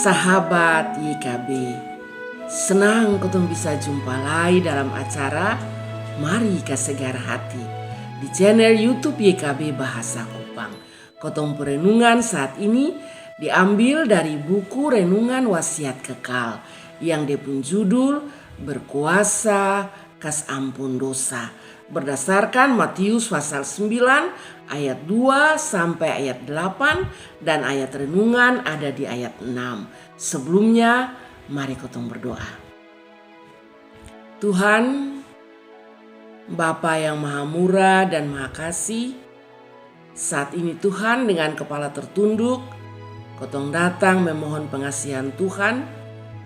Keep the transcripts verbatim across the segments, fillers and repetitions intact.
Sahabat Y K B, senang kotong bisa jumpa lai dalam acara Mari Kasegar Hati di channel YouTube Y K B Bahasa Kupang. Kotong perenungan saat ini diambil dari buku Renungan Wasiat Kekal yang dia pun judul Berkuasa Kas Ampun Dosa, berdasarkan Matius pasal sembilan ayat dua sampai ayat delapan, dan ayat renungan ada di ayat enam. Sebelumnya, mari kotong berdoa. Tuhan, Bapa yang Maha Murah dan Maha Kasih, saat ini Tuhan, dengan kepala tertunduk, kotong datang memohon pengasihan Tuhan.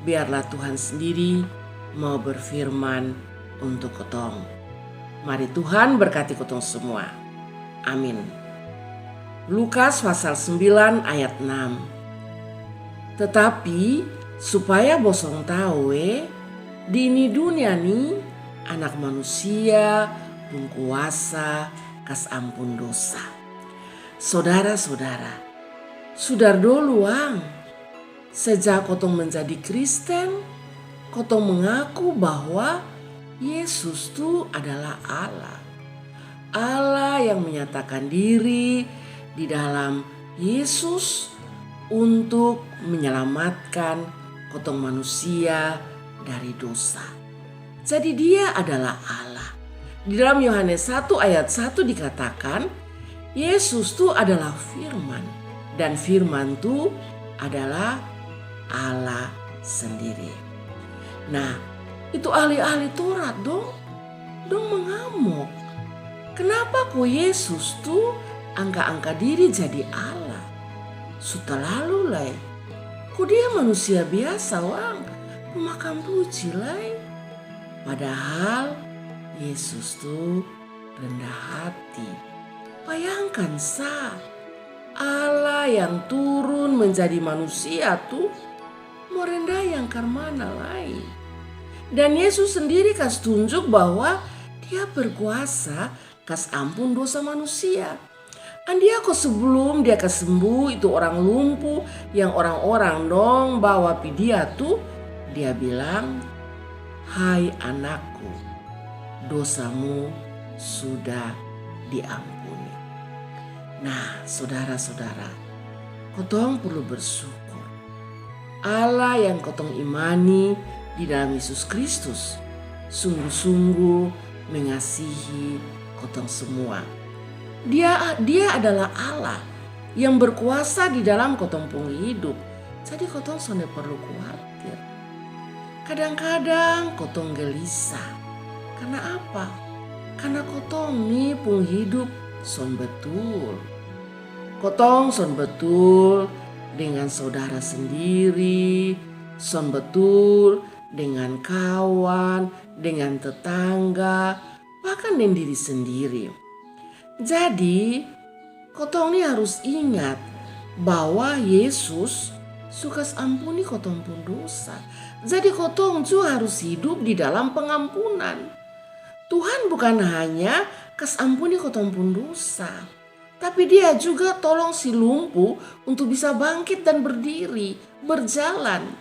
Biarlah Tuhan sendiri mau berfirman untuk kotong. Mari Tuhan berkati kotong semua. Amin. Lukas pasal sembilan ayat enam. Tetapi supaya bosong tau e, di ini dunia ni Anak Manusia pung kuasa kas ampun dosa. Sodara-sodara, su dari dolu ang, sejak kotong menjadi Kristen, kotong mengaku bahwa Yesus tu adalah Allah. Allah yang menyatakan diri di dalam Yesus untuk menyelamatkan kotong manusia dari dosa. Jadi Dia adalah Allah. Di dalam Yohanes satu ayat satu dikatakan, Yesus tu adalah Firman, dan Firman tu adalah Allah sendiri. Nah, itu ahli-ahli Taurat dong, dong mengamok. Kenapa ko Yesus tu angka-angka diri jadi Allah? Su talalu lai. Ko Dia manusia biasa wang, pemakan puji lai. Padahal Yesus tu rendah hati. Bayangkan sa, Allah yang turun menjadi manusia tu mo rendah yang karmana lai. Dan Yesus sendiri kas tunjuk bahwa Dia berkuasa kas ampun dosa manusia. Andia ko sebelum Dia kas sembuh itu orang lumpu yang orang-orang dong bawa pi Dia tu, Dia bilang, "Hai anakku, dosamu sudah diampuni." Nah, sodara-sodara, kotong perlu bersyukur. Allah yang kotong imani di dalam Yesus Kristus sungguh-sungguh mengasihi kotong semua. Dia, Dia adalah Allah yang berkuasa di dalam kotong pung hidup. Jadi kotong sonde perlu kuatir. Kadang-kadang kotong gelisah. Karna apa? Karna kotong ni pung hidup son betul. Kotong son betul dengan sodara sendiri, son betul dengan kawan, dengan tetangga, bahkan deng diri sendiri. Jadi, kotong ni harus ingat bahwa Yesus su kas ampuni kotong pung dosa. Jadi kotong ju harus hidup di dalam pengampunan. Tuhan bukan hanya kas ampuni kotong pung dosa, tapi Dia juga tolong si lumpu untuk bisa bangkit dan berdiri, berjalan.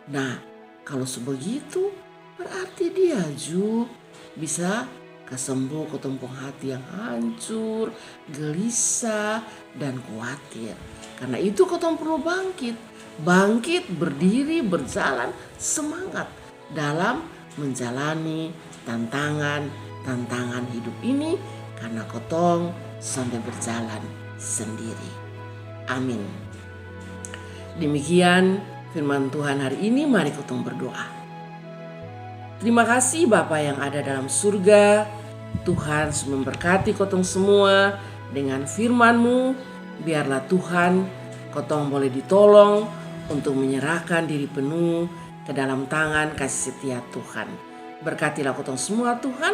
Nah, kalo su begitu, berarti Dia ju bisa kasembuh kotong pung hati yang hancur, gelisah, dan kuatir. Karna itu kotong perlu bangkit. Bangkit, berdiri, berjalan, semangat dalam menjalani tantangan-tantangan hidup ini, karna kotong sonde berjalan sendiri. Amin. Demikian firman Tuhan hari ini, mari kotong berdoa. Terima kasih Bapa yang ada dalam surga, Tuhan su memberkati kotong semua dengan firman-Mu. Biarlah Tuhan, kotong boleh ditolong untuk menyerahkan diri penuh ke dalam tangan kasih setia Tuhan. Berkatilah kotong semua Tuhan,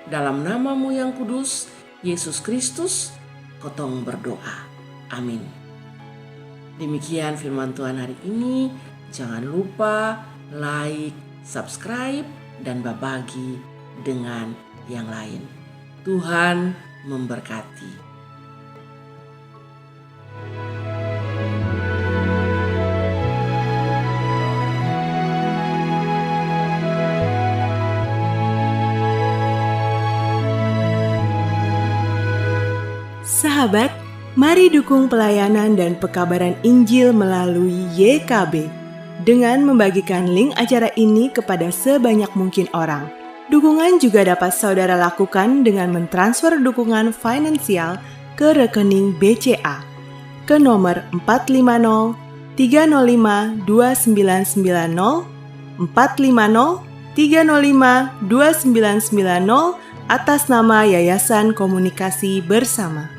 dalam nama-Mu yang kudus, Yesus Kristus, kotong berdoa. Amin. Demikian firman Tuhan hari ini. Jangan lupa like, subscribe, dan babagi dengan yang lain. Tuhan memberkati. Sahabat, mari dukung pelayanan dan pekabaran Injil melalui Y K B dengan membagikan link acara ini kepada sebanyak mungkin orang. Dukungan juga dapat saudara lakukan dengan mentransfer dukungan finansial ke rekening B C A ke nomor empat lima nol tiga nol lima dua sembilan sembilan nol, empat lima nol tiga nol lima dua sembilan sembilan nol, atas nama Yayasan Komunikasi Bersama.